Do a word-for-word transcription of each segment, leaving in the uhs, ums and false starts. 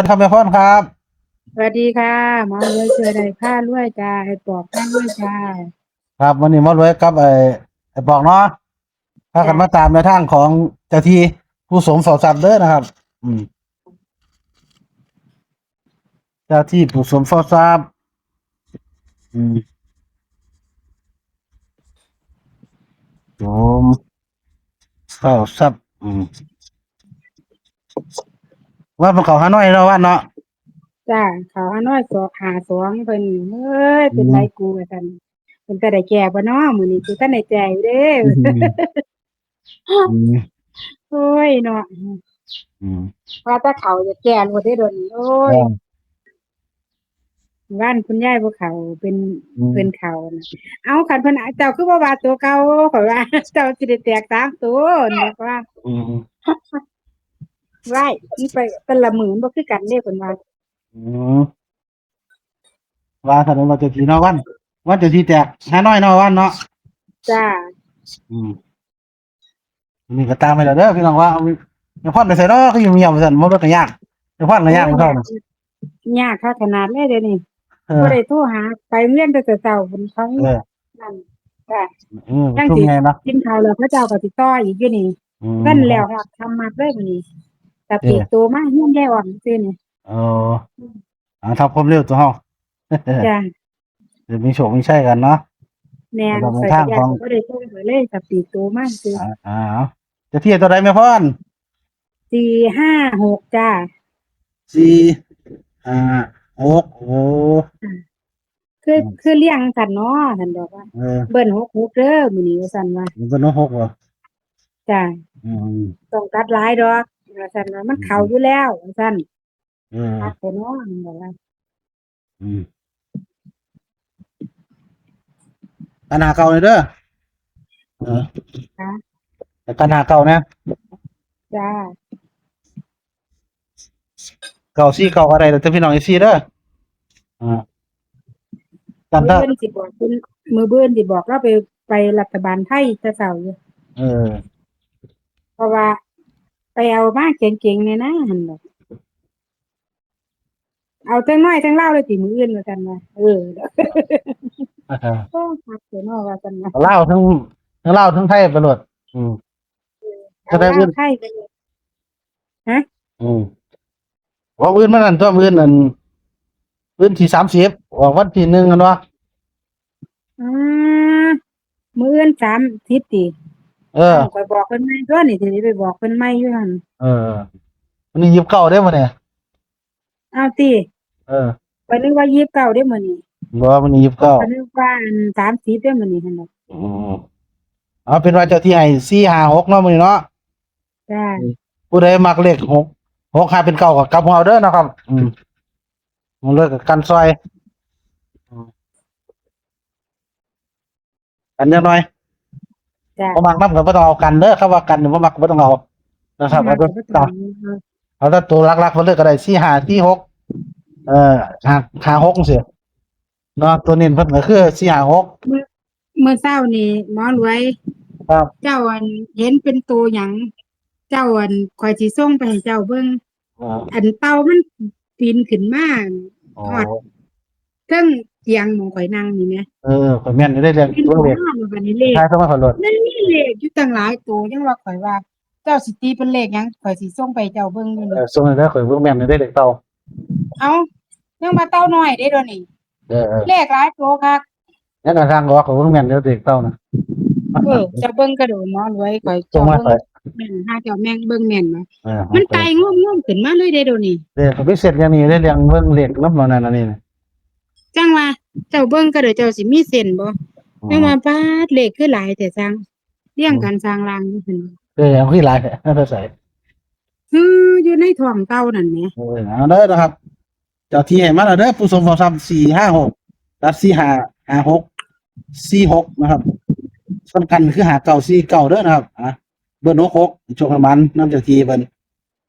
ครับแม่พรครับ สวัสดีค่ะ หมอรวยช่วยได้พารวยจ้า ไอ้ปอกพารวยจ้า ครับ วันนี้หมอรวยกับไอ้ ไอ้ปอกเนาะ พากัน จ้ะ มาตามแนวทางของเจ้าที่ผู้สมเฝ้าทรัพย์เด้อนะครับ อืม เจ้าที่ผู้สมเฝ้าทรัพย์ อืม สมเฝ้าทรัพย์ อืม ว่ามันเข้าฮานอยเนาะ วันเนาะ จ้า เข้าฮานอย สองห้าสอง เพิ่น เอ้ย เป็น อืม ไรกูว่าซั่น เป็นตาได้แก่บ่เนาะ มื้อนี้กูทันได้แก่อยู่เด้ อืม อืม โอ้ยเนาะ อืม ว่าแต่เข้าจะแก่โลดเด้ โดน โอ้ย อ่า บ้านคุณยายบ่เข้า เป็น อืม เพิ่นเข้านะ เอา คันเพิ่น เจ้าคือบ่ว่าตัวเก่า ข้อยว่า เจ้าสิได้แตกสามตัว บอกว่า อืม ว้าย มันไปแต่ละมื้อมันบ่คือกันเด้ เพิ่นว่า อืม ว่าซั่นว่าเจ้าที่เนาะ วัน วันเจ้าที่แตกฮานอยเนาะ วันเนาะ จ้า อืม นี่ก็ตามไปแล้วเด้อพี่น้อง ว่าแม่พรไปไสเนาะ คืออยู่เงียบว่าซั่น บ่เลิกก็ยาก แม่พรก็ยาก โอ้ย เท่านั้น ยาก ยากคักขนาดเลยเดี๋ยวนี้ เออ บ่ได้โทรหา ไปโรงเรียนแต่เช้าๆ พุ่นเขา เออ นั่น จ้ะ เออ ยัง ประชุม สิ ไงเนาะ กินข้าวแล้วเขาเจ้าก็สิต่ออีกอยู่นี่ อืม กันแล้วฮอดค่ำมากเลยมื้อนี้ ก็ เออ ปีกตัวมาเฮือนยายอ่อนซื่อนี่ เออ อ่า ทำความเร็วตัวเฮา จ้ะ เดี๋ยวมีโชคมีชัยกันเนาะ แม่น แล้วก็ ข้อยก็ ทาง ย่าน ของ บ่ได้โทรไปเลย ก็ปีกตัวมาซื่อ อ่า อ่า เจ้าที่ตัวใดแม่พร สี่ห้าหก จ้า สี่ห้าหก โอ้ ค่ะ คือ อืม คือเรียงซั่นเนาะ ซั่นดอกว่า เออ เบิ้ลหกหกเด้อมื้อนี้ ว่าซั่นว่า เบิ้ลหกหกเหรอ จ้ะ อืม ต้องตัดหลายดอก ว่าซั่นว่า มัน อืม เข้าอยู่แล้ว ว่าซั่น เออ คักแท้เนาะ มันบอกว่า อืม กันห้าเก้าเลยเด้อ เออ ค่ะ แต่กันห้าเก้านะ จ้า เก้าสี่เก้าก็ได้ แต่พี่น้องเอฟซีเด้อ อ่า กัน มื้อ เด้อ อื่นสิบอกเพิ่น มื้ออื่นสิบอกลาวไป ไปรัฐบาลไทยแต่เช้าอยู่ เออ เพราะว่าไปเอามาเก่งๆ แน่นะ หั่นดอก เอาทั้งน้อยทั้งลาวเลยติมื้ออื่น ว่าซั่นว่า เออ อ่าฮะ โอ้ คักแท้เนาะ ว่าซั่นว่า ลาวทั้ง ทั้งลาวทั้งไทยไปโลด อืม เออ ก็ได้ เอาลาว อื่น ไทยไปเลย ฮะ อืม ว่ามื้ออื่นมันนั่นตัว มื้ออื่นอัน มื้ออื่นที่สามสิบ ออกวันที่หนึ่ง หั่นวะ อืม มื้ออื่นสามสิบติ เออ อ้าว ข้อยบอกเพิ่นใหม่ตัวนี่ สิไปบอกเพิ่นใหม่อยู่หั่น เออ มื้อนี้ยี่สิบเก้าเด้อมื้อนี้ เอาติ เออ ข้อยนึกว่ายี่สิบเก้าเด้มื้อนี้ บ่ มื้อนี้ยี่สิบเก้า ข้อยนึกว่าอันสามสิบเด้มื้อนี้หั่นน่ะ อืม เอาเป็นว่าเจ้าที่ให้สี่ห้าหกเนาะมื้อนี้เนาะ จ้า ผู้ใดมักเลขหก หกห้าเป็นเก้าก็กลับหัวเอาเด้อนะครับ อืม มันเลยกับกันซอย อืม กันจักหน่อย จ้ะ บ่มักนำก็บ่ต้องเอากันเด้อ คำว่ากันนี่บ่มักก็บ่ต้องเอา นะครับ บ่มักก็บ่ต้องเอา เอาแต่ตัวหลักๆ มันเลยก็ได้ สี่ห้า สี่หก เอ่อ ห้า ห้าหก จังซี้เนาะ ตัวเน้นเพิ่นก็คือ สี่ห้าหก มื้อ มื้อเช้านี่หมอรวย ครับ เจ้าอันเห็นเป็นตัวหยัง เจ้าอันข้อยสิส่งไปให้เจ้าเบิ่ง อ๋อ อันเต่ามันปีนขึ้นมา อ๋อ ฮอดเทิงเตียงหม่องข้อยนั่งนี่แหม เออ ข้อยแม่นอยู่เด้เรื่อง ปีน ตัวเลข ขึ้นมา บัดนี้เลข ท้ายเข้ามาขอโทษ มันมีเลขอยู่ตั้งหลายตัว ยังว่าข้อยว่า เจ้าสิตีเป็นเลขหยัง ข้อยสิส่งไปให้เจ้าเบิ่งอยู่นี่ เออ ส่งให้เด้อ ข้อยเบิ่งแม่นอยู่เด้เลขเต่า เอ้า ยังว่าเต่าน้อยเด้เดี๋ยวนี้ เออ เออ เลขหลายตัวคัก นั่นน่ะทางออกของเบิ่งแม่นเด้อเด็กเต้านะ เออ เจ้าเบิ่งกระดูกหมอรวย ข้อย ส่งมา เจ้าเบิ่ง ข้อย แม่น หาเจ้าแม่งเบิ่งแม่นนะ เออ มันไต่งวมๆขึ้นมาเลยเด้เดี๋ยวนี้ เออ ก็มีเส้นอย่างนี้เด้ เรื่องเบิ่งเลขนำหมอนั่นอันนี้นะ จังว่า เจ้าเบิ่งกระดูกเจ้าสิมีเส้นบ่ อืม จังว่า ป๊าด เลขคือหลายแต่สร้าง เรียงกัน อืม สร้างรางอยู่หั่น เออ เอาคือหลายแท้ เอาแต่ใส่ คืออยู่ในท้องเต่านั่นแหม เออ เอาเด้อนะครับ เจ้าที่ให้มาแล้วเด้อ ผู้สมเฝ้าทรัพย์ สี่ห้าหก ตัด สี่ห้า ห้าหก สี่หก นะครับ ส่วนกันคือ ห้าเก้า สี่เก้า เด้อนะครับ อ่ะ เบิ้ล หกหก โชคให้หมานนำเจ้าที่เพิ่น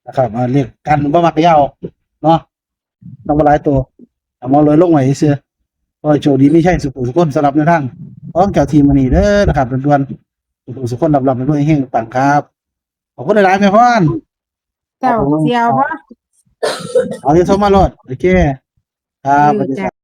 นะครับ อ่า เลขกันบ่มักยาวเนาะ นำบ่หลายตัว เอาหมอรวยลงไว้ซื่อ ขอให้โชคดีมีชัยสุขสุขคนสำหรับแนวทางของเจ้าที่มื้อนี้เด้อนะครับ ด่วนๆ สุขสุขคน ร่ำๆ รวยๆ เฮงๆ ปังๆ ครับ ขอบคุณหลายๆ แม่พร เจ้า ครับผม เสี่ยวบ่ เอาเดี๋ยวโทรมาโลด โอเค ครับ เออ สวัสดีครับ จ้ะ